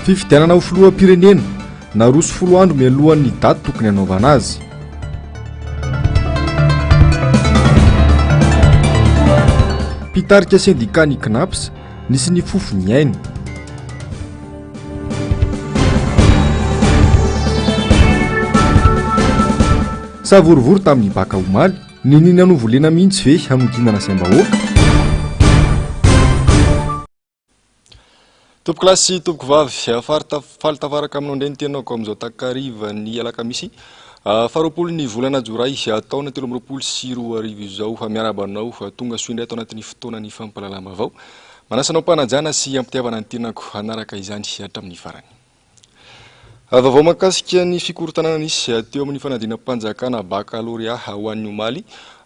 Fifidianana ho filoham-pirenena, naroso folo andro mialohan'ny daty tokony hanaovana azy. Mpitarika sendikà ny Cnaps, nisy nifofo ny ainy. Savorovoro tamin'ny baka omaly, niniana novolena mihitsy ve hanodinana saim-bahoaka? Tompokolahy sy tompokovavy, faly tafaraka aminao indray ny tenako amin'izao takarivan'ny alakamisy faharoapolo ny volana jolay taona 2023 izao. Miarahaba anao tonga soa indray ato anatin'ny fotoanan'ny fampahalalam-baovao. Manasa anao am-panajana sy am-pitiavana ny tenako hanaraka izany hatramin'ny farany. Vaovao mahakasika ny fikorontanana nisy teo amin'ny fanadinam-panjakana bakalorea ho an'ny omaly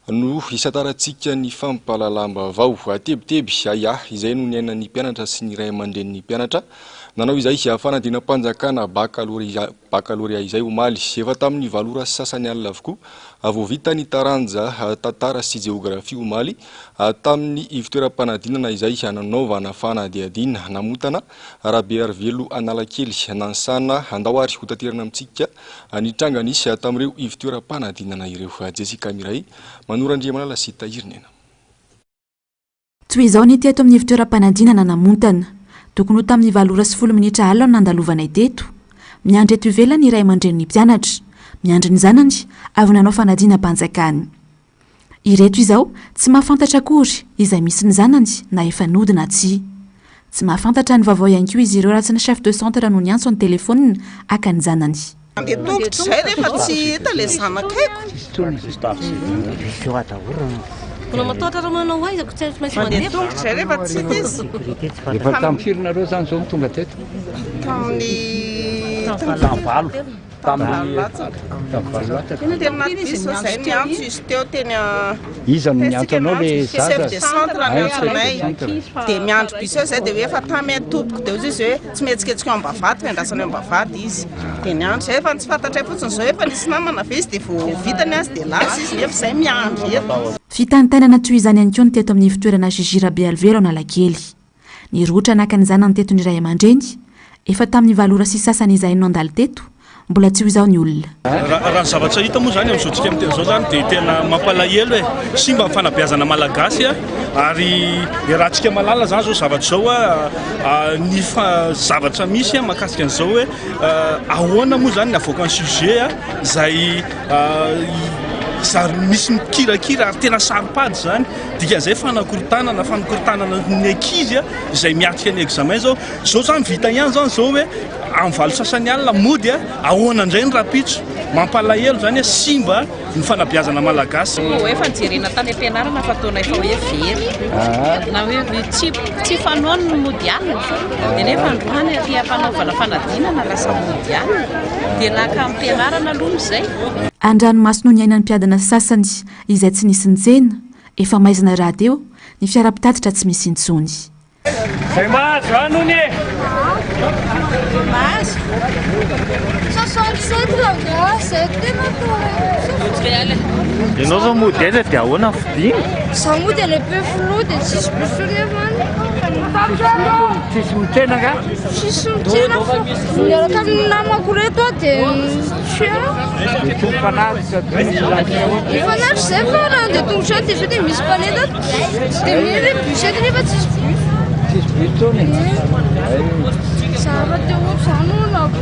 no hisantarantsika ny fampahalalam-baovao. Tebiteby, ahiahy izay no niainan'ny mpianatra sy ny ray aman-drenin'ny mpianatra nanao izay fanadinam-panjakana bakalorea izay omaly. Efa tamin'ny valo ora sy sasany alina avokoa vao vita ny taranja tantara sy jeografia omaly tamin'ny ivontoeram-panadinana izay nanaovana fanadihadiana namotana Rabearivelo Analakely Nansana. Andao ary hotaterina amintsika ny tranga nisy tamin'ireo ivontoeram-panadinana ireo. Jessica Miray, Manoro Andriamalala sy Tahiry Nena. Toy izao ny teto amin'ny ivontoeram-panadinana Namontana. Tokony ho tamin'ny valo ora sy folo minitra alina no nandalovanay teto. Miandry eto ivelany ny ray aman-drenin'ny mpianatra. Miandry ny zanany avy nanao fanadinam-panjakana. Ireto izao tsy mahafantatra akory izay misy ny zanany na efa nody na tsia. Tsy mahafantatra ny vaovao ihany koa izy ireo raha tsy ny chef de centre no niantso an-telefaonina haka ny zanany. Mandeha tongotra izay rehefa tsy hita ilay zanakaiko. Mandeha tongotra izay rehefa tsy hita izy. Efa tamin'ny firy nareo izany izao no tonga teto? Tamin'ny Tamin'ny valo. Tamin'ny valo latsaka. Teny anaty bus izay niantso izy teo teny Iza no niantso anao le zaza? Chef de centre niantso anay. Dia miandry bus eo izay dia hoe efa tamy tompoko dia hoy izy hoe tsy mihetsiketsika eo Ambavahady fa andrasana eo Ambavahady izy. Dia niandry izay fa ny tsy fantatray fotsiny izao efa nisy namana ve izy dia vao vita ny azy dia lasa izy nefa izay miandry eto. Fitaintainana toy izany ihany koa ny teto amin'ny ivontoerana Gigi Rabealivelo Analakely. Nirohotra naka ny zanany teto ny ray aman-dreny. Efa tamin'ny valo ora sy sasany izahay no nandalo teto, mbola tsy ho izao ny olona. Raha ny zavatra hita moa izany amin'izao tsika miteny izao izany dia tena mampalahelo e! Simba ny fanabeazana malagasy ary iarahantsika mahalala izany izao zavatra izao ny zavatra misy mahakasika an'izao hoe ahoana moa izany ny avoakan'ny sujet izay zary misy mikirakira ary tena saro-pady izany. Dikan'izay fanakorontanana, fanakorontanana ny ankizy izay miatrika ny examen zao. Zao zany vita ihany zany zao hoe amin'ny valo sasany alina mody ahoana indray ny rahampitso. Mampalahelo zany hoe simba ny fanabeazana malagasy. Hoe efa nijerena tany am-pianarana fa ataonay fa hoe very na hoe tsy tsy fanao ny mody alina dia nefa androany aty am-panaovana fanadinana lasa mody alina dia naka am-pianarana aloha izay. An-dranomaso no niainan'ny mpiadina sasany izay tsy nisy nitsena, efa maizina rahateo ny fiara mpitatitra tsy misy intsony. Zay mahazo any hono e! Mahazo. 67 rangahy, zay tena atao hoe. Ianao zao mody aiza dia ahoana ny fodiana? Za mody any Ampefiloha dia tsisy bus nefa any. Tsisy mitsena angaha? Tsisy mitsena fa miaraka amin'ny namako reto aho dia tsy eo. Dia tsy mifanaritra, tsy misy lazaina hoe. Mifanaritra izay fa raha andeha tongotra any dia sao dia misy mpanentana dia mino hoe bus eto nefa tsisy bus. Tsisy bus intsony e? Zara teo ohatr'izany no nako.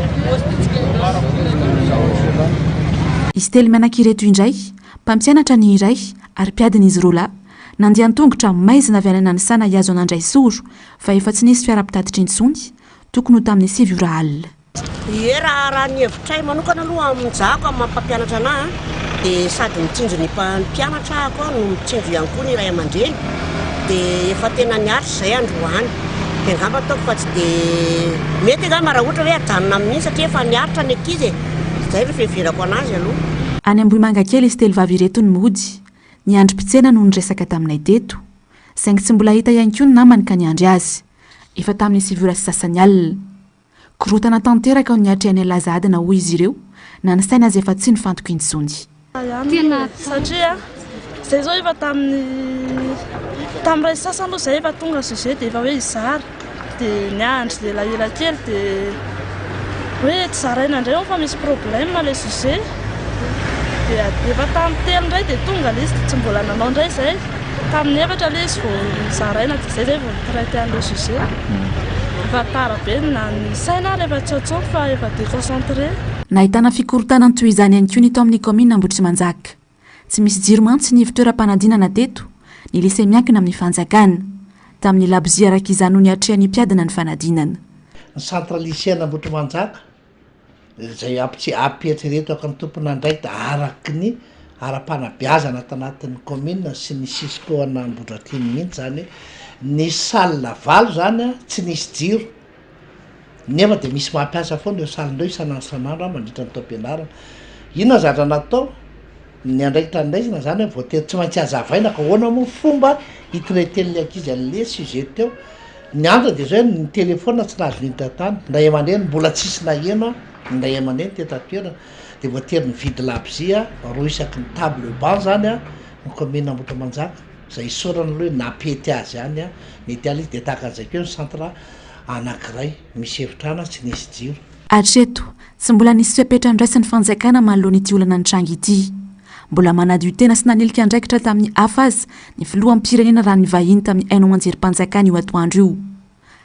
Izy telo mianaka ireto indray, mpampianatra ny iray ary mpiadina izy roa lahy, nandeha an-tongotra maizina avy any Nanisana hihazo an'Andraisoro fa efa tsy nisy fiara mpitatitra intsony, tokony ho tamin'ny sivy ora alina. Ie, raha raha ny hevitray manokana aloha amin'ny zahako amin'ny maha mpampianatra anah an, dia sady mitsinjo ny mpianatra ahako no mitsinjo ihany koa ny ray aman-dreny, dia efa tena niaritra izay androany, dia angamba ataoko fa tsy dia mety angamba raha ohatra hoe ajanona amin'iny satria efa niaritra ny ankizy e, izay no fiheverako an'azy aloha. Any Ambohimangakely izy telo vavy ireto no mody. Niandry mpitsena no niresaka taminay teto. Saingy tsy mbola hita ihany koa ny namany ka niandry azy. Efa tamin'ny sivy ora sy sasany alina. Korontana tanteraka no niatrehanay laza adina hoy izy ireo, na ny saina aza efa tsy nifantoka intsony. Tena satria zay zao efa tamin'ny tamin'ny iray sy sasany aloha zay efa tonga sujet dia efa hoe hizara. dia niandry elaela kely dia hoe tsy zaraina indray hono fa misy problème ilay sujet dia efa tamin'ny telo indray dia tonga ilay izy dia tsy mbola nanao indray izay. Tamin'ny efatra ilay izy vao nozaraina dia izay izay vao ni-traiter an'ilay sujet. Efa tara be na ny saina ary efa tsy ao intsony fa efa déconcentré. Nahitana fikorontanana toy izany ihany koa ny tao amin'ny kaominina Ambohitrimanjaka. Tsy misy jiro mantsy ny ivon-toeram-panadinana teto, ny lycée miankina amin'ny fanjakana. Tamin'ny labozia araka izany no niatrehan'ny mpiadina ny fanadinana. Ny centre lycéen Ambohitrimanjaka izay ampitse- ampieritreretako ny tompon'andraikitra araky ny ara-panabeazana ato anatin'ny commune sy ny cisco an'Ambohidratrimo mihitsy zany hoe ny salle valo zany an tsy nisy jiro nefa de misy mampiasa foana eo salle ndreo isan'andro isan'andro an mandritra ny taom-pianarana, inona ny zavatra natao? Ny andraikitra andraisana zany an voatery tsy maintsy hazavaina ka ahoana moa fomba hi-traiter-n'ny ankizy an'le sujet teo, ny antony de zao hoe ny telephone tsy nahazo niditra tany, ny ray aman-dreny mbola tsisy naheno an, ny ray aman-dreny teto an-toerana de voatery nividy labozia roa isaky ny table banc zany an ny commune Ambohitrimanjaka, zay isaorana aloha hoe nampety azy ihany an, nety ihany izy de tahaka an'izay koa ny centre anankiray misy efitrano tsy nisy jiro. Hatreto, tsy mbola nisy fepetra noraisin'ny fanjakana manoloana ity olana nitranga ity. Mbola manadio tena sy nanilika andraikitra tamin'ny hafa aza ny filoham-pirenena raha nivahiny tamin'ny haino aman-jerim-panjakana io atoandro io.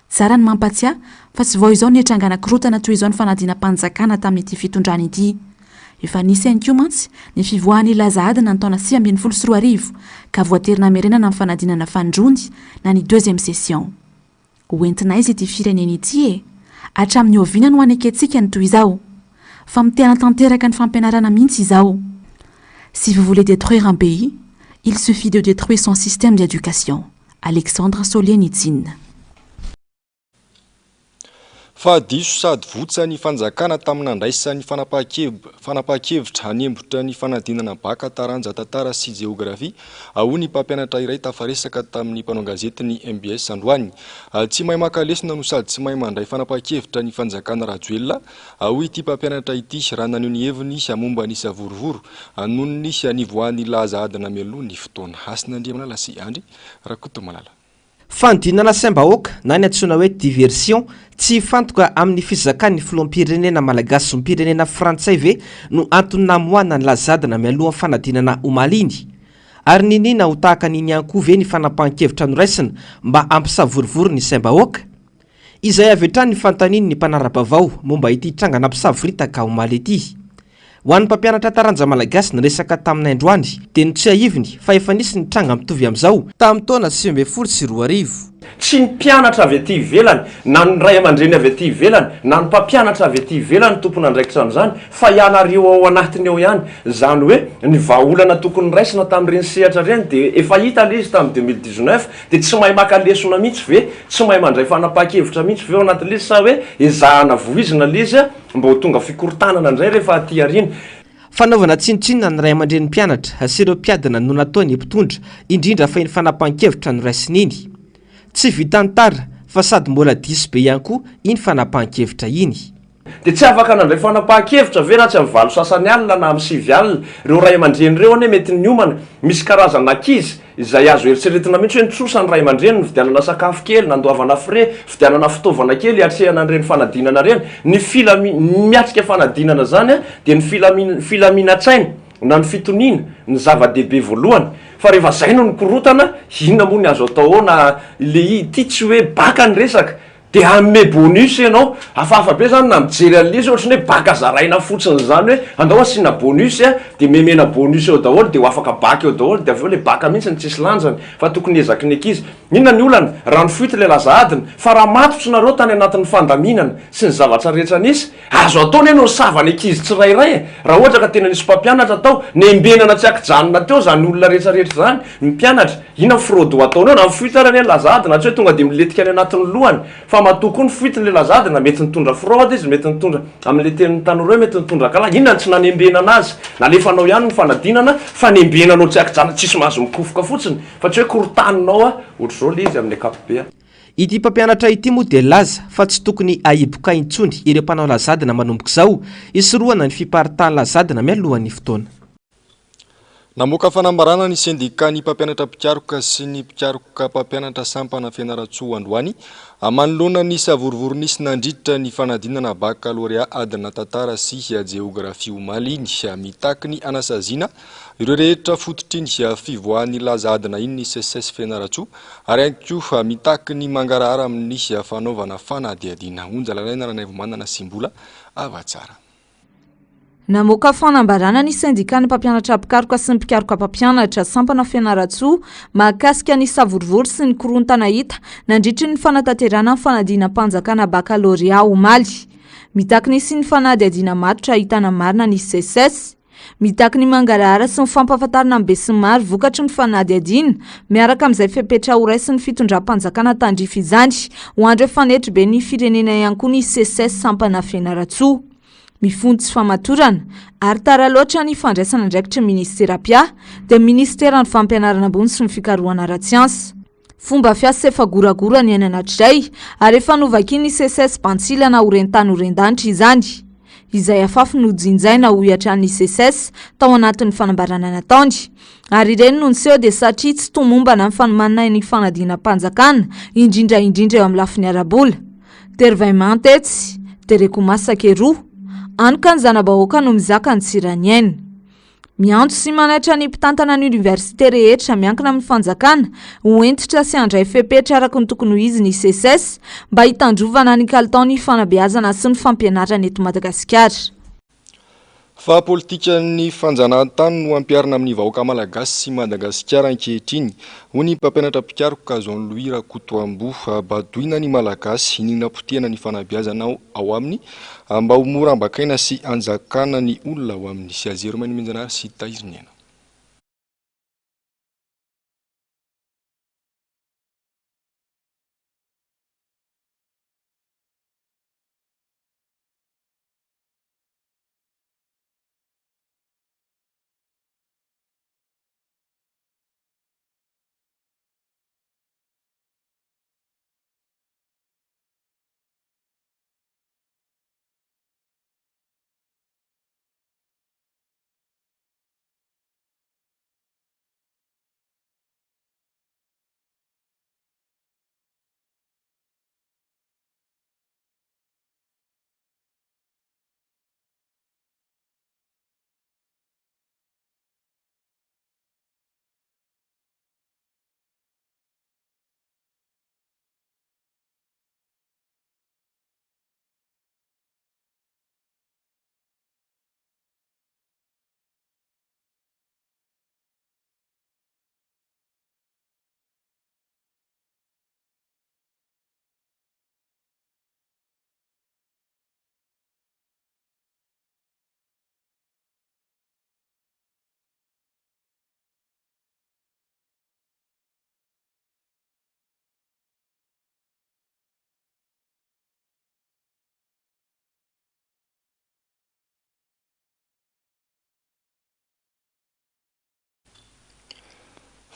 Tsara ny mampatsiahy fa tsy vao izao nitrangana korontana toy izao ny fanadinam-panjakana tamin'ity fitondrana ity. Efa nisy ihany koa mantsy ny fivoahan'ny laza adina ny taona 2019 ka voatery namerenana ny fanadinana fanindroany na ny deuxième session. Ho entina aiza ity firenena ity e? Hatramin'ny oviana no hanekentsika ny toy izao? Famotehana tanteraka ny fampianarana mihitsy izao. Si vous voulez détruire un pays, il suffit de détruire son système d'éducation. Alexandre Soljenitsyn. Fa diso sady votsa ny fanjakana tamin'ny nandraisany fanapahan-kevitra hanembotra ny fanadinana baka taranja tantara sy jeografia, hoy ny mpampianatra iray tafaresaka tamin'ny mpanao gazety ny mbs androany. Tsy mahay maka lesona no sady tsy mahay mandray fanapahan-kevitra ny fanjakana Rajoelina, hoy ity mpampianatra ity raha naneho ny heviny momba ny savorovoro noho ny nivoahan'ny laza adina mialoha ny fotoana. Hasina Andriamanala sy Andry Rakotomalala. Fanodinana saim-bahoaka na ny antsoina hoe diversion tsy hifantoka amin'ny fizakan'ny filoham-pirenena malagasy zom-pirenena frantsay ve no antony namoahana ny lazadina mialohan'ny fanadinana omaly iny? Ary niniana ho tahaka an'iny ihany koa ve ny fanapahan-kevitra noraisina mba hampisavorovoro ny saim-bahoaka? Izay avy hatrany ny fanontanian'ny mpanara-baovao momba ity tranga nampisavoritaka omaly ity. Ho an'ny mpampianatra taranja malagasy niresaka taminay androany dia notsiahiviny fa efa nisy ny tranga mitovy amin'izao tamin'ny taona 2019. Tsy ny mpianatra avy aty ivelany, na ny ray aman-dreny avy aty ivelany, na ny mpampianatra avy aty ivelany no tompon'andraikitra amin'izany, fa ianareo ao anatiny ao ihany. Izany hoe ny vahaolana tokony raisina tamin'ireny sehatra ireny dia efa hita ilay izy tamin'ny 2019, dia tsy mahay maka lesona mihitsy ve? Tsy mahay mandray fanapahan-kevitra mihitsy ve ao anatin'ilay izy sa hoe ezahana voizina ilay izy? Mba ho tonga fikorontanana indray rehefa aty aoriana. Fanaovana tsinontsinona ny ray aman-drenin'ny mpianatra sy ireo mpiadina no nataon'ny mpitondra, indrindra fa iny fanapahan-kevitra noraisiny iny. Tsy vitan'ny tara fa sady mbola diso be ihany koa iny fanapahan-kevitra iny. Dia tsy afaka nandray fanapahan-kevitra ve raha tsy amin'ny valo sasany alina na amin'ny sivy alina? Ireo ray aman-dreny ireo anie mety niomana. Misy karazana ankizy Izay azo eritreretina mihitsy hoe nitrosa ny ray aman-dreny, nividianana sakafo kely, nandoavana frais, fividianana fitaovana kely hiatrehana an'ireny fanadinana ireny. Ny filami-, ny miatrika fanadinana izany dia ny filami-, filaminan-tsaina na ny fitoniana ny zava-dehibe voalohany. Fa rehefa izay no nikorontana, inona moa ny azo atao ao na ilay ity tsy hoe baka ny resaka Dia hanome bonus ianao. Hafahafa be zany na mijery an'ilay izy ohatran'ny hoe bac zaraina fotsiny zany hoe andao asiana bonus a, dia memena bonus eo daholo dia ho afaka bac eo daholo dia avy eo ilay bac mihitsy no tsisy lanjany fa tokony ezaky ny ankizy. Inona ny olana? Raha nifoity ilay laza adina fa raha matotra nareo tany anatin'ny fandaminana sy ny zavatra rehetra nisy, azo atao anie no nisava ny ankizy tsirairay e! Raha ohatra ka tena nisy mpampianatra tao, nembenana tsy ankijanona teo zany olona rehetra rehetra zany, ny mpianatra. Inona ny fraude ho ataony eo? Na mifoitra ary anie ny laza adina, tsy hoe tonga dia milentika any anatin'ny lohany, fa matoa koa nifoitra ilay laza adina, mety nitondra fraude izy, mety nitondra, amin'ilay tenin'ny tanora hoe mety nitondra kala, inona no tsy nanembenana azy? Nalefanao ihany ny fanadinana, fa nembenanao tsy ankijanona, tsisy mahazo mikofoka fotsiny, fa tsy hoe korontaninao ohatr'izao ilay izy amin'ny ankapobeany. Ity mpampianatra ity moa dia nilaza fa tsy tokony hahiboka intsony ireo mpanao lazadina manomboka izao, hisorohana ny fiparitahan'ny lazadina mialohan'ny fotoana. Namoaka fanambarana ny sendikan'ny mpampianatra mpikaroka sy ny mpikaroka mpampianatra sampana Fianarantsoa androany manoloana ny savorovoro nisy nandritra ny fanadinana bakalorea adina tantara sy jeografia omaly iny. Mitaky ny hanasaziana ireo rehetra fototr'iny fivoahan'ny laza adina iny ny Seces Fianarantsoa ary ihany koa mitaky ny mangarahara amin'ny fanaovana fanadihadiana. Onja Lalaina Ranaivomanana sy Mbola Havatsara. Namoaka fanambarana ny sendikan'ny mpampianatra mpikaroka sy ny mpikaroka mpampianatra, sampana Fianarantsoa, mahakasika ny savorovoro sy ny korontana hita nandritry ny fanatanterahana ny fanadinam-panjakana bakalorea omaly. Mitaky ny hisian'ny fanadihadiana matotra ahitana marina ny Seces. Mitaky ny mangarahara sy ny fampahafantarana ny besinimaro vokatry ny fanadihadiana miaraka amin'izay fepetra horaisin'ny fitondram-panjakana tandrify izany ho an'ireo fanetriben'ny firenena ihany koa ny Seces sampana Fianarantsoa. Mifono tsy famatorana ary tara loatra ny fandraisana andraikitry ny minisitera mpiahy dia ny minisiteran'ny fampianarana ambony sy ny fikarohana ara-tsiansa. Fomba fiasa efa goragora niainana hatrizay ary efa novakian'ny Seces bantsilana ho ren-tany ho ren-danitra izany. Izay afafy no jinjaina hoy hatrany ny Seces tao anatin'ny fanambarana nataony. Ary ireny no niseho dia satria tsy tomombana ny fanomanana ny fanadinam-panjakana, indrindra indrindra eo amin'ny lafiny ara-bola. Tery vay manta etsy, tereko masaka eroa. Any ka ny zana-bahoaka no mizaka ny tsiran'ny aina. Miantso sy manaitra ny mpitantana ny oniversite rehetra miankina amin'ny fanjakana ho hentitra sy handray fepetra araka ny tokony ho izy ny Seces mba hitandrovana ny kalitaon'ny fanabeazana sy ny fampianarana eto Madagasikara. Fa politikan'ny fanjanahantany no ampiharina amin'ny vahoaka malagasy sy Madagasikara ankehitriny, hoy ny mpampianatra mpikaroka Jean Louis Rakotoamboa. Badoina ny Malagasy, iniana potehina ny fanabeazana ao aminy Mba ho mora ambakaina sy hanjakana ny olona ao aminy. Jerome Nomenjanahary sy Tahiry Niaina.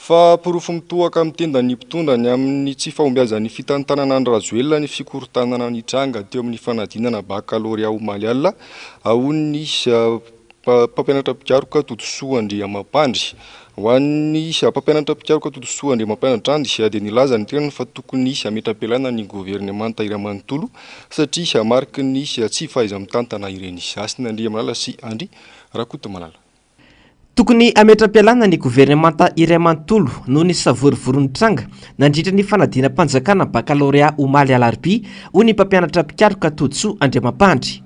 Fa porofo mitohaka amin'ny tendan'ny mpitondra ny amin'ny tsy fahombiazan'ny fitantanana an'i Rajoelina ny fikorontanana nitranga teo amin'ny fanadinana bakalorea omaly alina, hoy ny mpampianatra mpikaroka Todisoa Andriamampandry. Ho an'ny mpampianatra mpikaroka Todisoa Andriamampianatra Andry dia nilaza ny tenany fa tokony hametra-pialana ny governemanta iray manontolo satria mariky ny tsy fahaiza-mitantana ireny. Hasina Andriamalala sy Andry Rakotomalala. Tokony hametra-pialana ny governemanta iray manontolo noho ny savorovoro nitranga nandritra ny fanadinam-panjakana bakalorea omaly alarobia, hoy ny mpampianatra mpikaroka Todisoa Andriamampandry.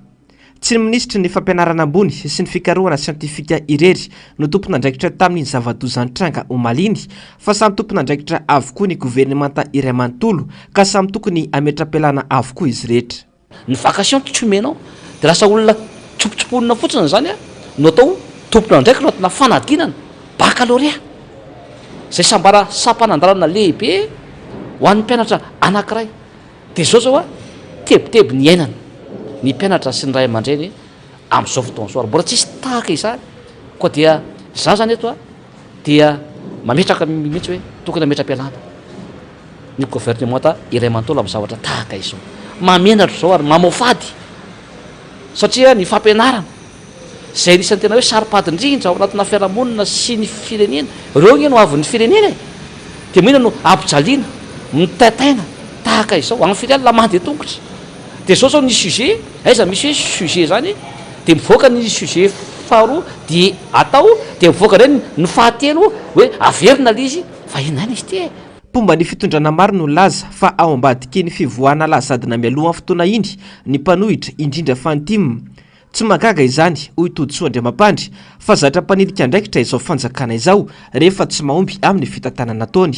Tsy ny minisitry ny Fampianarana ambony sy ny fikarohana siantifika irery no tompon'andraikitra tamin'iny zava-doza nitranga omaly iny fa samy tompon'andraikitra avokoa ny governemanta iray manontolo ka samy tokony hametra-pialana avokoa izy rehetra. Ny vacation tsy omenao dia lasa olona tsopotsoponina fotsiny izany no atao tompon'andraikitra anatina fanadinana baccalauréat izay sambara sampanandalana lehibe ho an'ny mpianatra anankiray. Dia izao zao a, tebiteby ny iainana ny mpianatra sy ny ray aman-dreny amin'izao fotoana izao ary mbola tsisy tahaka izany, koa dia izaho izany eto a dia mametraka mihitsy hoe tokony hametra-pialana ny governemanta iray manontolo amin'ny zavatra tahaka izao. Mahamenatra izao ary mamoafady satria ny fampianarana. Izay anisan'ny tena hoe saro-pady indrindra ao anatina fiarahamonina sy ny firenena. Ireo ange no avin'ny firenena e! Dia maninona no ampijaliana, mitaintaina tahaka izao, amin'ny firy alina mandeha tongotra. Dia izao izao ny sujet, aiza misy hoe sujet izany, dia mivoaka ny sujet faharoa dia atao, dia mivoaka indray ny fahatelo hoe averina ilay izy, fa inona ihany izy ity e? Mpomba ny fitondrana maro no nilaza fa ao ambadiky iny fivoahana lahazadina mialohan'ny fotoana iny ny mpanohitra, indrindra fa ny tim. Tsy mahagaga izany, hoy Todisoa Andriamampandry, fa zatra mpanilika andraikitra izao fanjakana izao rehefa tsy mahomby amin'ny fitantanana ataony.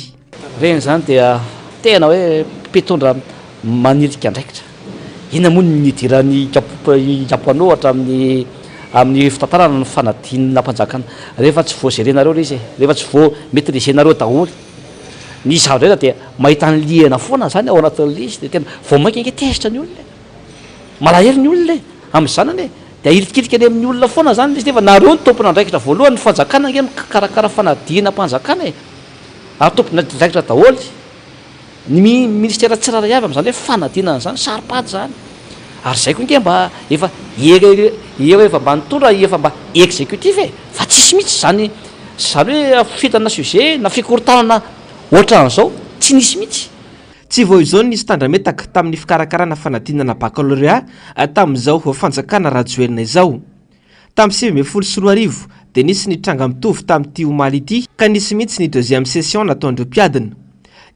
Ireny izany dia tena hoe mpitondra manilika andraikitra. Inona moa no nidiran'i Ikampanohitra amin'ny amin'ny fitantanana ny fanadinam-panjakana? Rehefa tsy voa-gerenareo ilay izy e, rehefa tsy voa-maitriser-nareo daholo ny zavatra rehetra dia mahita ny lihana foana izany ao anatin'ilay izy dia tena vao mainka ange tezitra ny olona e! Malahelo ny olona e! Amin'ny zanany e! Dia ahilikilika any amin'ny olona foana izany ilay izy nefa nareo no tompon'andraikitra voalohany, ny fanjakana ange mikarakara fanadinam-panjakana e! Ary tompon'andraikitra daholo ny ministera tsirairay avy amin'izany hoe fanadinana izany, saro-pady izany. Ary izay koa ange mba efa eo efa mba nitondra efa mba executif e! Fa tsisy mihitsy izany izany hoe fitana sujet na fikorontanana ohatran'izao, tsy nisy mihitsy. Tsy vao izao no nisy tandrametaka tamin'ny fikarakarana fanadinana baccalauréat tamin'izao fanjakana Rajoelina izao. Tamin'ny 2019 dia nisy ny tranga mitovy tamin'ity omaly ity ka nisy mihitsy ny deuxième session nataon'ireo mpiadina.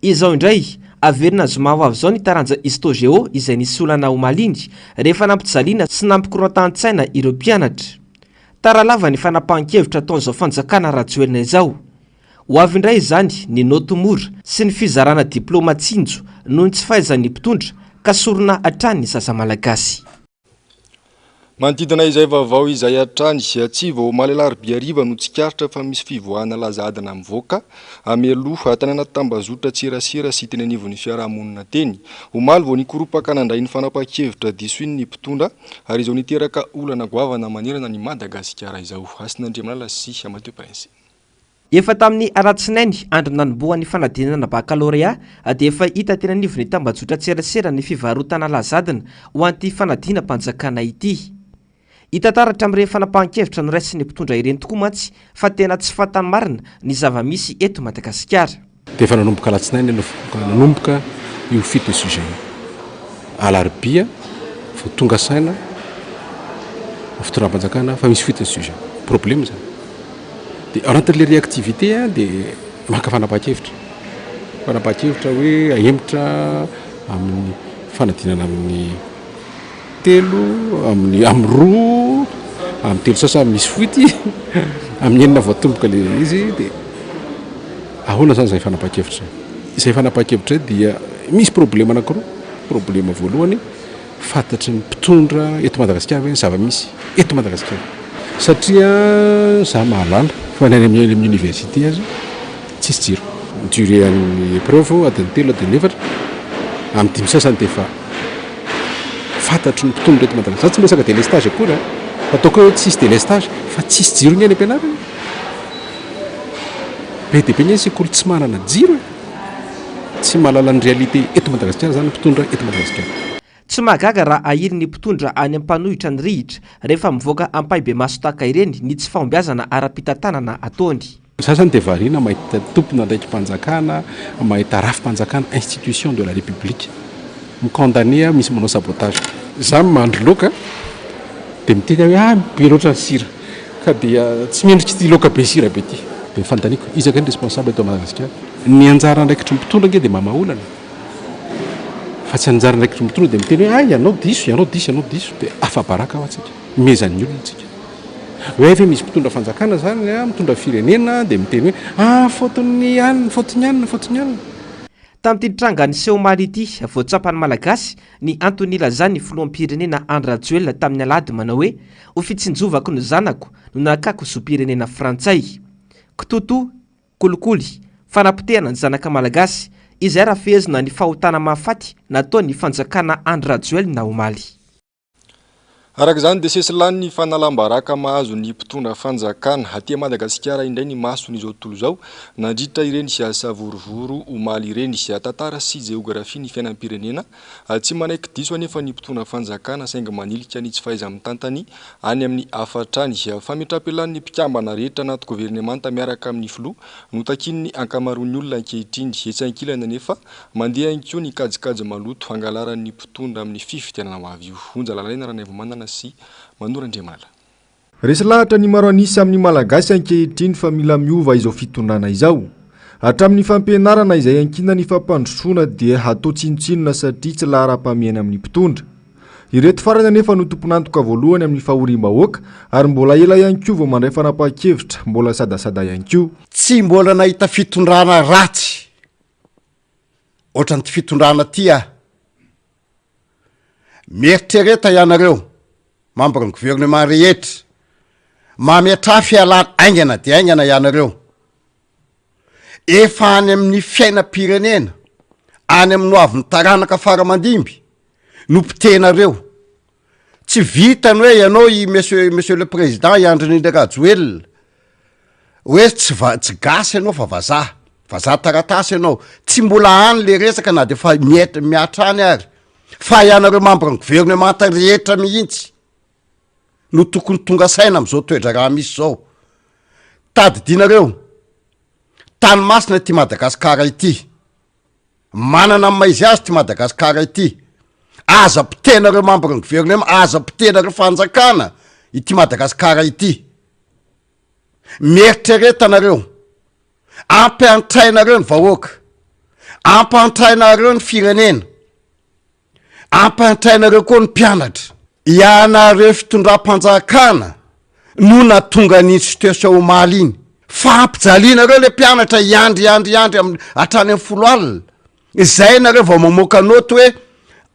Izao indray, averina zoma ho avy izao ny taranja Histo-Géo izay nisy olana omaly iny rehefa nampijaliana sy nampikorontan-tsaina ireo mpianatra. Tara lava ny fanapahan-kevitra ataon'izao fanjakana Rajoelina izao. Ho avy indray izany ny naoty mora sy ny fizarana diplaoma tsinjo noho ny tsy fahaizan'ny mpitondra ka sorona hatrany ny zaza malagasy. Manodidina izay vaovao izay hatrany, tsy vao omaly alarobia hariva no tsikaritra fa misy fivoahana laza adina mivoaka mialoha tany anaty tambazotran-tserasera sy teny anivon'ny fiarahamonina teny. Omaly vao nikoropaka nandray ny fanapahan-kevitra diso iny ny mpitondra ary izao niteraka olana goavana manerana an'i Madagasikara izao. Hasina Andriamalala sy Mathieu Prince. Efa tamin'ny alatsinainy, andro nanombohan'ny fanadinana bakalorea, dia efa hita teny anivon'ny tambajotran-tserasera ny fivarotana lazadina ho an'ity fanadinam-panjakana ity. Hita taratra amin'ireny fanapahan-kevitra noraisin'ny mpitondra ireny tokoa mantsy fa tena tsy fantany marina ny zava-misy eto Madagasikara. Dia efa nanomboka alatsinainy aloha nanomboka io fuite de sujet io. Alarobia vao tonga saina ny fitondram-panjakana fa misy fuite de sujet. Problème izany. Dia ao anatin'ilay réactivité dia maka fanapahan-kevitra. Fanapahan-kevitra hoe ahemotra amin'ny fanadinana amin'ny. Telo amin'ny amin'ny roa, amin'ny telo sasany misy foity, amin'ny enina vao atomboka ilay izy dia ahoana izany izay fanapahan-kevitra izay? Izay fanapahan-kevitra izay dia misy problema anankiroa, problema voalohany fantatry ny mpitondra eto Madagasikara ve ny zava-misy eto Madagasikara? Satria za mahalala fa ny any amin'ny université aza tsisy jiro. Ny durée an'ny épreuve adiny telo adiny efatra, amin'ny dimy sasany dia efa fantatry ny mpitondra eto Madagasikara, za tsy miresaka délestage akory an, fa ataoko hoe tsisy délestage fa tsisy jiro ny any am-pianarana, be dia be ny sekoly tsy manana jiro e, tsy mahalala ny réalité eto Madagasikara zany ny mpitondra eto Madagasikara. Tsy mahagaga raha ahily ny mpitondra any amin'ny mpanohitra ny rihitra rehefa mivoaka ampahibemaso tahaka ireny ny tsy fahombiazana ara-pitantanana ataony. Ny sasany dia variana mahita tompon'andraiki-panjakana, mahita rafi-panjakana, institution de la république, mi-condamner misy manao sabotage. Za mahandro laoka dia miteny aho hoe ah be loatra ny sira ka dia tsy mendrika ity laoka be sira be ity. Dia ny fanontaniako, iza kay ny responsable eto Madagasikara? Ny anjara andraikitry ny mpitondra ange dia mamaha olana fa tsy anjara andraikitry ny mpitondra dia miteny hoe ah ianao diso, ianao diso, ianao diso. Dia afa-baraka hoa tsika, mehezan'ny olona tsika. Hoe ve misy mpitondra fanjakana zany a, mitondra firenena dia miteny hoe ah faute-n'ny anona, faute-n'ny anona, faute-n'ny anona. Tamin'ity tranga niseho omaly ity, vao tsapan'ny Malagasy ny antony nilazan'ny filoham-pirenena Andry Rajoelina tamin'ny alahady manao hoe ho fitsinjovako ny zanako no nakako zom-pirenena frantsay. Kitotoa, kolikoly, fanapotehana ny zanaka Malagasy, izay raha fehezina ny fahotana mahafaty nataon'ny fanjakana Andry Rajoelina omaly. Araka izany dia sesilany ny fanalam-baraka mahazo ny mpitondra fanjakana. Aty Madagasikara indray ny mason'izao tontolo izao nandritra ireny savorovoro omaly ireny. Tantara sy jeografia ny fiainam-pirenena. Tsy manaiky diso anefa ny mpitondra fanjakana saingy manilika ny tsy fahaiza-mitantany any amin'ny hafa hatrany. Fametram-pialan'ny mpikambana rehetra anaty governemanta miaraka amin'ny filoha no takian'ny ankamaroan'ny olona ankehitriny. Etsy ankilany anefa, mandeha ihany koa ny kajikajy maloto hangalaran'ny mpitondra amin'ny fifidianana ho avy io. Onja Lalaina Ranaivomanana sy Manoro Andriamalala. Resy lahatra ny maro an'isa amin'ny Malagasy ankehitriny fa mila miova izao fitondrana izao. Hatramin'ny fampianarana izay iankinan'ny fampandrosoana dia hatao tsinontsinona satria tsy laharam-pahamehana amin'ny mpitondra. Ireto farany anefa no tompon'antoka voalohany amin'ny fahoriam-bahoaka ary mbola ela ihany koa vao mandray fanapahan-kevitra, mbola sadasada ihany koa. Tsy mbola nahita fitondrana ratsy ohatran'ity fitondrana ity aho. Mieritrereta ianareo, membre ny gouvernement rehetra, mametraha fialana haingana dia haingana ianareo. Efa any amin'ny fiainam-pirenena, any amin'ny hoavin'ny taranaka fara aman-dimby no potehinareo. Tsy vitany hoe ianao i monsieur monsieur le président i Andry Nirina Rajoelina hoe tsy va- tsy gasy ianao fa vazaha, vazaha taratasy ianao. Tsy mbola any le resaka na de efa miet- mihatra any ary. Fa ianareo membre ny gouvernemanta rehetra mihitsy no tokony tonga saina am'zao toe-draharaha misy zao. Tadidinareo, tany masina ity Madagasikara ity. Manana ny maizy azy ity Madagasikara ity. Aza potehinareo membre ny gouvernement, aza potehinareo fanjakana ity Madagasikara ity. Mieritrereta nareo, ampiantrainareo ny vahoaka, ampantrainareo ny firenena. Ampantrainareo koa ny mpianatra. Ianareo fitondram-panjakana no natonga an'iny situation omaly iny. Fa ampijalianareo le mpianatra hiandry hiandry hiandry am hatrany am folo alina. Izay nareo vao mamoaka note hoe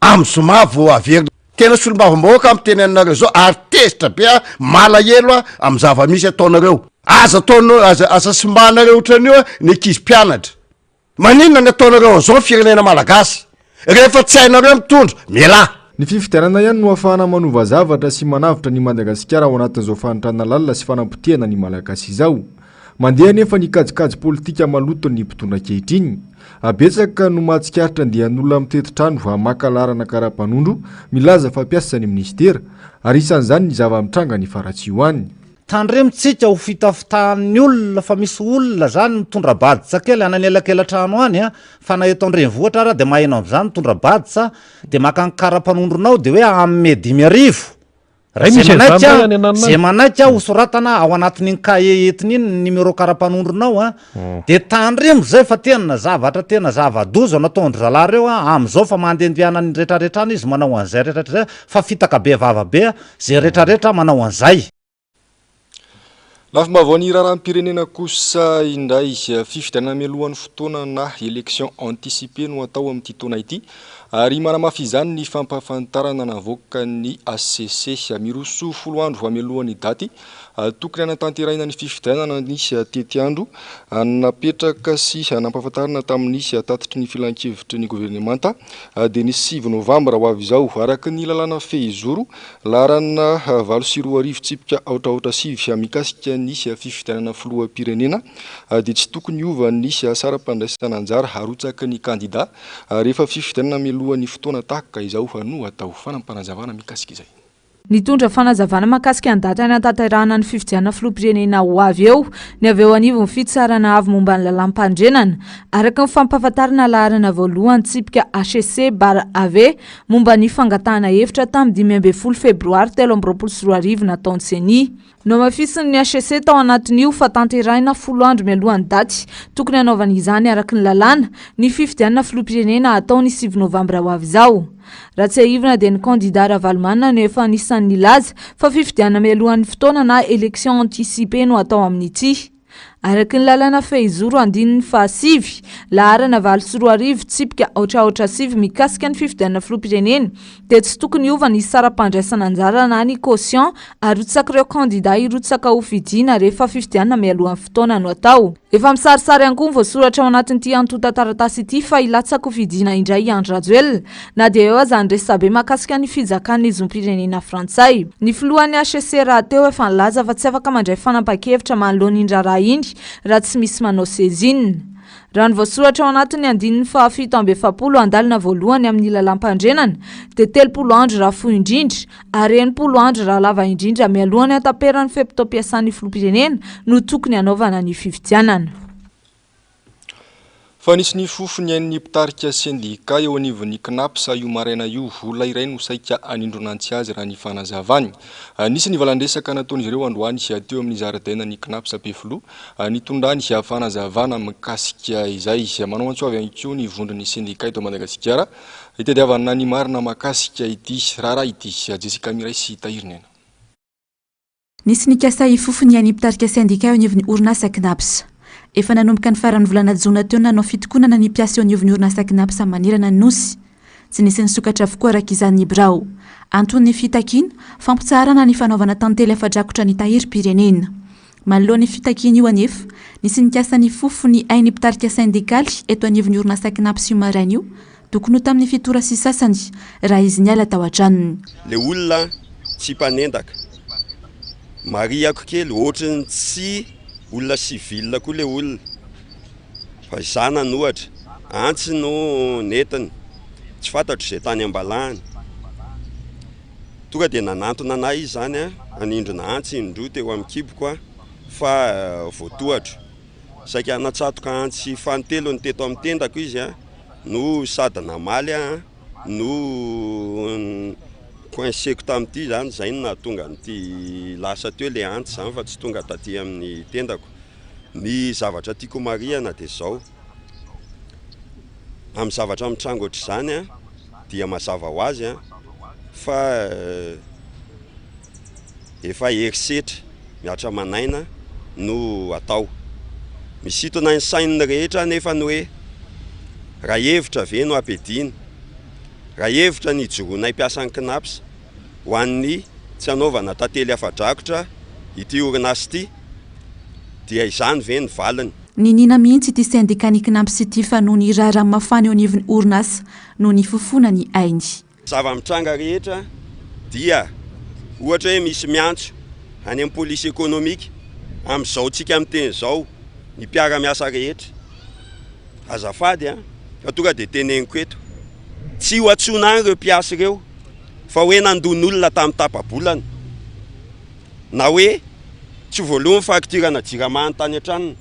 am zoma vao averina. Tena solombavambahoaka aho miteny aminareo zao ary tezitra be aho, malahelo aho am zava-misy ataonareo. Aza ataonao aza aza simbanareo otran'io ny ankizy mpianatra. Maninona ny ataonareo an'izao ny firenena malagasy? Rehefa tsy hainareo mitondra, mialà! Ny fifidianana ihany no ahafahana manova zavatra sy manavotra an'i Madagasikara ao anatin'izao fahantrana lalina sy fanapotehana ny Malagasy izao. Mandeha anefa ny kajikajy politika maloton'ny mpitondra ankehitriny. Betsaka no mahatsikaritra andian'olona mitety trano maka laharana kara-panondro milaza fa mpiasan'ny minisitera, ary isan'izany ny zava-mitranga any Faratsiho any. Tandremo tsika ho fitafitahan'ny olona fa misy olona zany mitondra badge kely any anelakelatrano any a, fa na eto andrenivohitra ara de maheno an'izany mitondra badge de maka ny karapanondronao de hoe hanome 5000 Ray zay misy an'izany manaiky ray any ananona zay any. manaiky ho soratana ao anatin'iny cahier entiny iny ny numéro karapanondronao a, de tandremo zay fa tena zavatra tena zava-doza no ataon-dry zalahy reo a, am'zao fa mandehandeha any retraretra any izy manao an'izay retraretra zay fa fitaka be vava be a, Zay retraretra manao an'izay. Lafim-baovaon'ny raharaham-pirenena kosa indray, fifidianana mialohan'ny fotoana na élection anticipée no atao amin'ity taona ity ary manamafy izany ny fampahafantarana navoakan'ny hcc. Miroso folo andro mialohan'ny daty tokony hanatanterahina ny fifidianana ny tetiandro napetraka sy nampahafantarina tamin'ny tatitry ny filankevitry ny governemanta dia ny sivy novambra ho avy izao, araka ny lalàna fehizoro laharana 2008 tsipika aotra aotra sivy mikasika ny fifidianana filoham-pirenena dia tsy tokony hiova ny saram-pandraisana anjara arotsaky ny kandida rehefa fifidianana mialohan'ny fotoana tahaka izao no atao. Fanampinazavana mikasika izay. Nitondra fanazavana mahakasika ny daty hanatanterahana ny fifidianana filoham-pirenena ho avy eo ny avy eo anivon'ny Fitsarana avo momba ny lalàmpanorenana, araka ny fampahafantarana laharana voalohany tsipika HC bar AV momba ny fangatahana hevitra tamin'ny 15 febroary 2023 nataon'ny Ceni. Nohamafisin'ny hcc tao anatin'io fa tanterahina folo andro mialohan'ny daty tokony hanaovana izany araka ny lalàna ny fifidianana filoham-pirenena hatao ny sivy novambra ho avy izao. Raha tsiahivina dia ny kandida Ravalomanana no efa anisan'ny nilaza fa fifidianana mialohan'ny fotoana na élection anticipée no hatao amin'ity. Araka ny lalàna fehizoro andininy fahasivy, laharana 2008, tsipika aotra aotra sivy mikasika ny fifidianana filoham-pirenena dia tsy tokony hiova ny saram-pandraisana anjara na ny quotient arotsak'ireo kandida hirotsaka ho fidiana rehefa fifidianana mialohan'ny fotoana no atao. Efa misarisary ihany koa ny voasoratra ao anatin'ity antontan-taratasy ity fa hilatsaka ho fidiana indray i Andry Rajoelina na dia eo aza ny resabe mahakasika ny fizakan'ny zom-pirenena frantsay. Ny filohan'ny hcc rahateo efa nilaza fa tsy afaka mandray fanapahan-kevitra manoloana iny raharaha iny raha tsy misy manao saisine. Raha ny voasoratra ao anatin'ny andininy faha 47 andalana voalohany amin'ny lalàmpandrenana dia 30 andro raha fohy indrindra ary 60 andro raha lava indrindra mialohan'ny hataperan'ny fe-potoam-piasan'ny filoham-pirenena no tokony hanaovana ny fifidianana. Fa nisy ny fofo niain'ny mpitarika sendika eo anivon'ny Cnaps io maraina io. Olona iray no saika hanindrona antsy azy raha ny fanazavany. Nisy ny valan-dresaka nataon'izy ireo androany teo amin'ny zaridainan'ny Cnaps Ampefiloha nitondrany fanazavana mikasika izay. Manao antso avo ihany koa ny vondron'ny sendika eto Madagasikara hitadiavana ny marina mahakasika ity raharaha ity. Jessica Miray sy Tahirinena. Nisy nikasa hifofo ny ain'ny mpitarika sendika eo anivon'ny orinasa Cnaps. Efa nanomboka ny faran'ny volana jona teo nanao fitokonana ny mpiasa eo anivon'ny orinasa Cnaps manerana ny Nosy. Tsy nisy nisokatra avokoa araka izany ny birao. Anton'ny fitakiana, fampitsaharana ny fanaovana tantely afa-drakotra ny tahirim-pirenena. Manoloana io fitakiana io anefa, nisy nikasa nifofo ny ain'ny mpitarika sendikaly eto anivon'ny orinasa Cnaps io maraina io, Tokony ho tamin'ny fito ora sy sasany raha izy niala tao an-tranony. Le olona tsy mpanendaka. Marihako kely, ohatry ny tsy olona civil koa le olona. Fa izaho nanohatra, antsy no nentiny, tsy fantatro izay tany am-balahany. Tonga dia nanantona anay izy izany an, nanindrona antsy indroa teo amin'ny kiboko aho fa voatohatra. Saika natsatoka antsy fanintelony teto amin'ny tendako izy an. no sady namaly aho no coinceko tamin'ity zany, zay no nahatonga an'ity lasa teo le antsy zany fa tsy tonga taty amin'ny tendako. Ny zavatra tiako homarihana dia zao, amin'ny zavatra mitranga ohatr'izany an dia mazava ho azy an fa efa herisetra mihatra aman'aina no atao. Misintona ny sain'ny rehetra anefa ny hoe raha hevitra ve no ampiadiana, raha hevitra ny hijoroanay mpiasan'ny Cnaps ho an'ny tsy hanaovana tantely afa-drakotra ity orinasa ity dia izany ve ny valiny? Niniana mihitsy ity sendikan'ny Cnaps ity fa noho ny raharaha mafana eo anivon'ny orinasa no nifofoana ny ainy. Zava-mitranga rehetra dia ohatra hoe misy miantso any amin'ny police économique amin'izao tsika miteny izao ny mpiara-miasa rehetra. Azafady an, fa tonga dia teneniko eto, tsy ho antsoina any ireo mpiasa ireo fa hoe nandon'olona tamin'ny tapa-bolana na hoe tsy voaloa ny facture-na jirama any tany an-tranony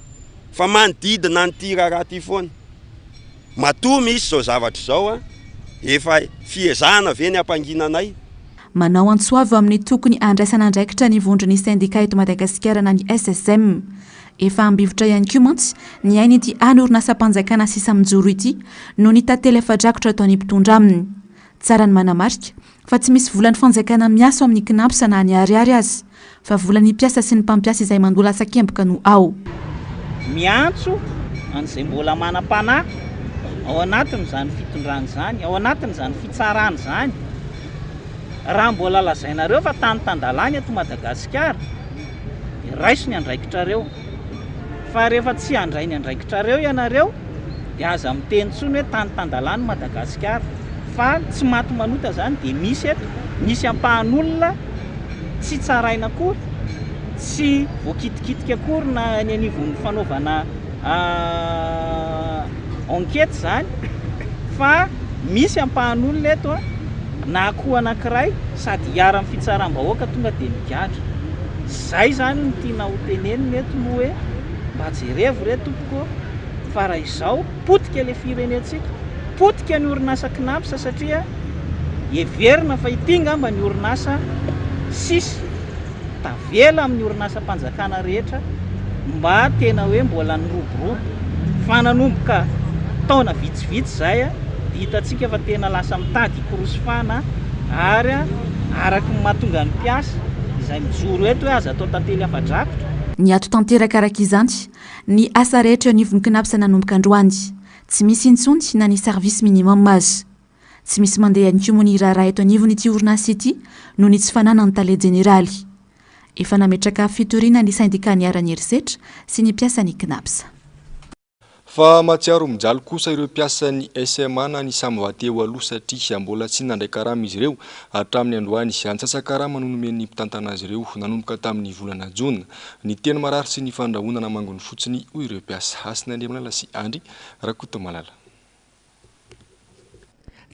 fa manodidina an'ity raharaha ity foana. Matoa misy izao zavatra izao an, efa fiezahana ve ny hampangina anay? Manao antso avo amin'ny tokony handraisana andraikitra ny vondron'ny sendika eto Madagasikara na ny SSM. Efa ambivotra ihany koa mantsy ny ain'ity hany orinasam-panjakana sisa mijoro ity noho ny tantely afa-drakotra ataon'ny mpitondra aminy. Tsara ny manamarika fa tsy misy volan'ny fanjakana miasa ao amin'ny Cnaps na ny ariary aza, fa volan'ny mpiasa sy ny mpampiasa izay mandoa latsakemboka no ao. Miantso an'izay mbola manam-panahy ao anatin'izany fitondrana izany, ao anatin'izany fitsarana izany, raha mbola lazainareo fa tany tan-dalàna eto Madagasikara dia raiso ny andraikitrareo. Fa rehefa tsy handray ny andraikitrareo ianareo dia aza miteny intsony hoe tany tan-dalàna Madagasikara. Fa tsy maty manota izany dia misy eto, misy ampahan'olona tsy tsaraina akory, tsy voakitikitika akory na any anivon'ny fanaovana enquête izany fa misy ampahan'olona eto na akoho anankiray sady iharan'ny fitsaram-bahoaka tonga dia migadra. Izay izany no tiana ho tenenina eto moa hoe mba jerevo re tompoko fa raha izao potika ilay firenentsika, potika ny orinasa Cnaps satria heverina fa ity ngamba ny orinasa sisa tavela amin'ny orinasam-panjakana rehetra mba tena hoe mbola niroborobo fa nanomboka taona vitsivitsy izay dia hitantsika fa tena lasa mitady hikorosifana ary araka ny mahatonga ny mpiasa izay mijoro eto hoe aza atao tantely afa-drakotra. Niato tanteraka araka izany ny asa rehetra eo anivon'ny Cnaps nanomboka androany. Tsy misy intsony na ny service minimum aza. Tsy misy mandeha ihany koa moa ny raharaha eto anivon'ity orinasa ity noho ny tsy fananany tale jeneraly. Efa nametraka fitoriana ny sendika niharan'ny herisetra sy ny mpiasan'ny Cnaps. Fa mahatsiaro mijaly kosa ireo mpiasan'ny SMA na ny Samva teo aloha satria mbola tsy nandray karama izy ireo hatramin'ny androany. Antsasa-karama no nomen'ny mpitantana azy ireo nanomboka tamin'ny volana jona. Ny teny marary sy ny fandrahonana mangony fotsiny hoy ireo mpiasa. Hasina Andriamalala sy Andry Rakotomalala.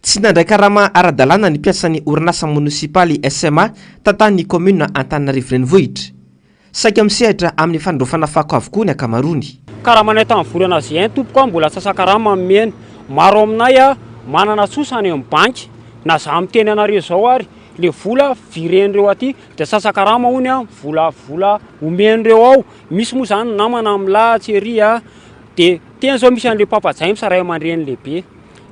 Tsy nandray karama ara-dalàna ny mpiasan'ny orinasa monisipaly SMA tantanin'ny kaominina Antananarivo Renivohitra. Saika misehatra amin'ny fandraofana fako avokoa ny ankamaroany. Karamanay tamin'ny volana juin tompoko a, mbola antsasa-karama nomena. Maro aminay a, manana trosa any amin'ny banky. Na za miteny anareo zao ary, le vola viren'ireo aty de antsasa-karama hono a, vola vola omen'ireo ao. Misy moa zany namana milatsy ery a, de teny zao misy an'le Papa James ray aman-dreny lehibe.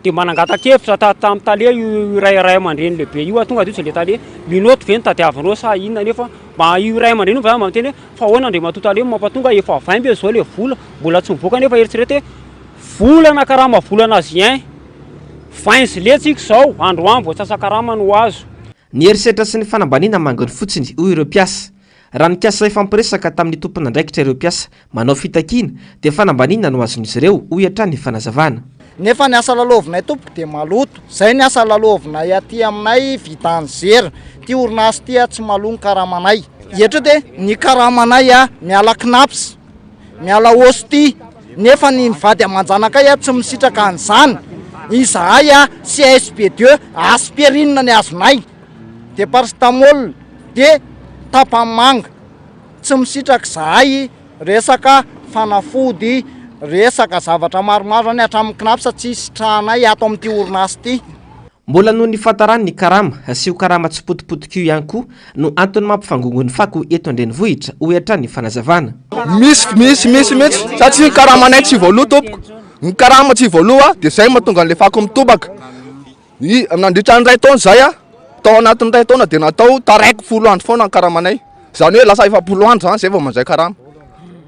Dia mba nangatakevitra tamin'ny tale io ray ray aman-dreny lehibe io, tonga dia hoy le tale, minote ve no tadiavinao sa inona nefa mba io ray aman-dreny io mba miteny hoe fa ahoana Andriamatoa tale no mampatonga efa vaimba eo izao le vola, mbola tsy mivoaka nefa eritrereto hoe volana karama volana juin, 20 juillet tsika izao, androany vao antsasa-karama no azo. Ny herisetra sy ny fanambaniana manginy fotsiny, hoy ireo mpiasa. Raha nikasa hifampiresaka tamin'ny tompon'andraikitra ireo mpiasa manao fitakiana dia fanambaniana no azon'izy ireo, hoy hatrany ny fanazavana. Nefa ny asa lalaovinay tompoko dia maloto. Zay ny asa lalaovinay aty aminay vidanzera. Ty orinasa ty tsy maloa ny karamanay. Eto de ny karamanay miala cnaps, miala ostie, nefa ny vady aman-janakay tsy misitraka an'izany. Izahay CSB deux, aspirine ny azonay. de paracétamol de tapamanga tsy misitraka izahay resaka fanafody resaka zavatra maromaro zany hatramin'ny cnaps tsy sitrahanay ato amin'ity orinasa ity. Mbola noho ny fahatarany ny karama sy io karama tsy potipotika io ihany koa no antony mampivangongo ny fako eto an-drenivohitra, hoy hatrany ny fanazavana. Misy, misy, misy mihitsy satria ny karamanay tsy voaloa tompoko, ny karama tsy voaloa dia zay mahatonga an'le fako mitobaka. Ny nandritra ny iray taona izay a, tao anatin'ny iray taona dia natao taraiky folo andro foana ny karamanay. Izany hoe lasa 40 andro izany izay vao mandray karama.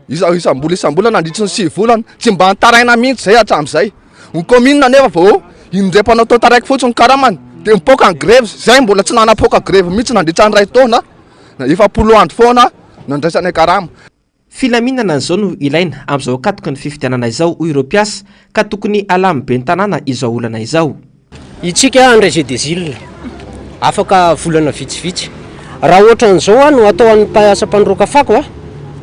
Isa isam-bola isam-bola nandritry ny sivy volana, tsy mba nitaraina mihitsy izay hatramin'izay. Ny commune nefa vao indray mpanao tao taraiky fotsiny ny karamany dia mipoaka ny grevy, izay mbola tsy nanapoaka grevy mihitsy nandritra ny iray taona, 40 andro foana nandraisanay karama. Filaminana izao no ilaina amin'izao ankatoky ny fifidianana izao, hoy ireo mpiasa, ka tokony halamin'ny ben'ny tanàna izao olana izao. Itsika any des Îles afaka volana vitsivitsy. Raha ohatran'izao no atao an'ny asa mpandroaka fako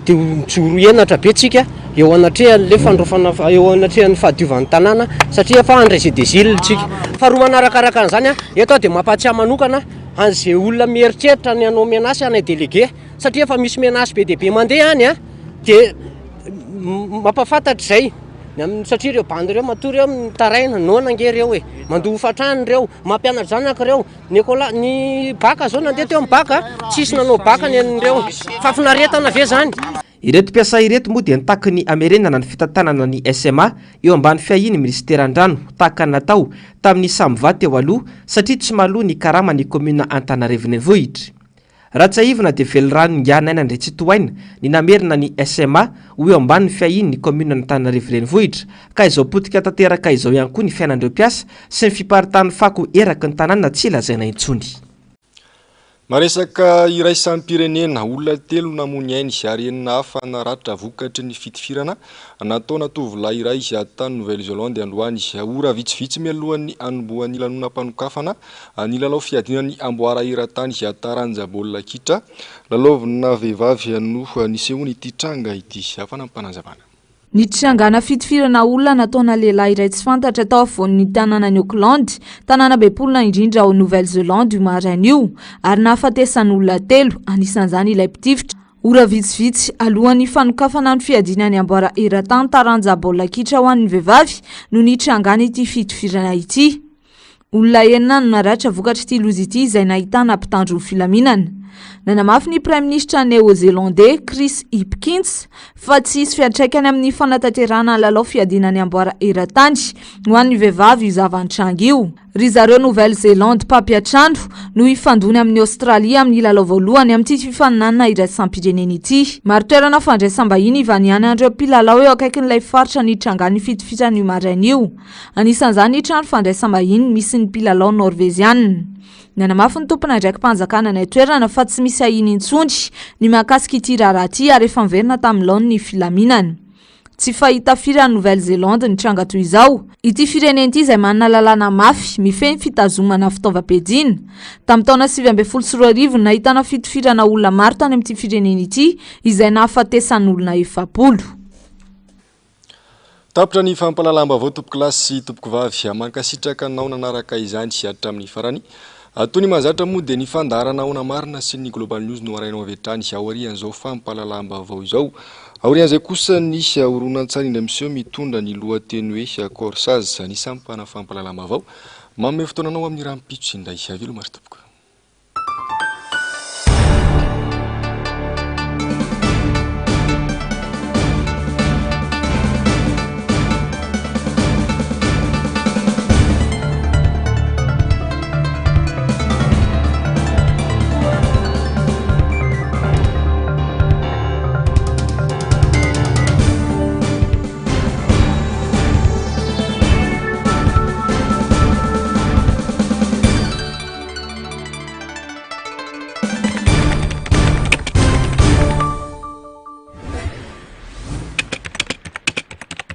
dia mijoro henatra be tsika eo anatrehan'le fandrofana eo anatrehan'ny fahadiovan'ny tanàna satria efa any des Îles tsika. Faharoa manarakaraka an'izany, eto aho dia mampahatsiahy manokana an'izay olona mieritreritra ny hanao menace anay délégué. satria efa misy menace be dia be mandeha any a, dia mampahafantatra izay ny amin'ny satria ireo bandy ireo matoa ireo mitaraina, noana ange ireo e, mandoa hofan-trano ireo, mampianatra zanaka ireo, ny école ny bac zao nandeha teo amin'ny bac tsisy nanao bac ny an'ireo, fahafinaretana ve zany? Ireto mpiasa ireto moa dia nitaky ny hamerenana ny fitantanana ny SMA eo ambany fiahian'ny minisiteran-drano tahaka ny natao tamin'ny Samva teo aloha satria tsy mahaloa ny karaman'ny kaominina Antananarivo Renivohitra. Raha tsiahivina dia velirano ingahy Naina Andriantsitohaina ny namerina ny SMA ho eo ambanin'ny fiahian'ny kaominin'Antananarivo Renivohitra ka izao potika tanteraka izao ihany koa ny fiainan'ireo mpiasa sy ny fiparitahan'ny fako eraky ny tanàna tsy lazaina intsony. Maresaka iraisam-pirenena, olona telo namoy ny ainy ary enina hafa naratra vokatry ny fitifirana nataona tovolahy iray tany Nouvelle-Zélande androany. Ora vitsivitsy mialohan'ny hanombohan'ny lanonam-panokafana Ny lalao fiadiana ny amboara eran-tany taranja baolina kitra lalaovina vehivavy no nisehoan'ity tranga ity. Fanampinazavana. Nitrangana fitifirana olona nataona lehilahy iray tsy fantatra tao afovoan'ny tanànan'i Auckland, tanàna be mponina indrindra ao Nouvelle-Zélande io maraina io, ary nahafatesan'olona telo, anisan'izany ilay mpitifitra. Ora vitsivitsy alohan'ny fanokafana ny fiadiana ny amboara eran-tany taranja baolina kitra ho an'ny vehivavy no nitrangan'ity fitifirana ity. Olona enina no naratra vokatr'ity loza ity izay nahitana mpitandro ny filaminana. Nanamafy ny Praiminisitra Neozelandey, Chris Hipkins, fa tsy hisy fiantraikany amin'ny fanatanterahana ny lalao fiadiana ny amboara eran-tany ho an'ny vehivavy io zava-nitranga io. Ry zareo Nouvelle-Zélande mpampiantrano no hifandona amin'i Aostralia amin'ny lalao voalohany amin'ity fifaninanana iraisam-pirenena ity. Maro toerana fandraisam-bahiny ivanianan'ireo mpilalao eo akaikin'ilay faritra nitrangan'ny fitifirana io maraina io. Anisan'izany ny trano fandraisam-bahiny misy ny mpilalao Norveziana. Nanamafy ny tompon'andraiki-panjakana any an-toerana fa tsy misy ahiana intsony ny mahakasika ity raharaha ity ary efa miverina tamin'ny laoniny ny filaminana. Tsy fahita firy any Nouvelle-Zélande ny tranga toy izao. Ity firenena ity izay manana lalàna mafy mifehy ny fitazomana fitaovam-piadiana. Tamin'ny taona 2019 no nahitana fitifirana olona maro tany amin'ity firenena ity izay nahafatesan'olona 40. Tapitra ny fampahalalam-baovao tompokolahy sy tompokovavy. Mankasitraka anao nanaraka izany hatramin'ny farany. Toy ny mahazatra moa dia ny fandaharana Ahoana Marina sy ny Global News no arahinao avy hatrany aorian'izao fampahalalam-baovao izao. Aorian'izay kosa ny horonantsary indray miseho mitondra ny lohateny hoe Corsage. Ny sampana fampahalalam-baovao manome fotoana anao amin'ny rahampitso indray. Veloma ry tompoko.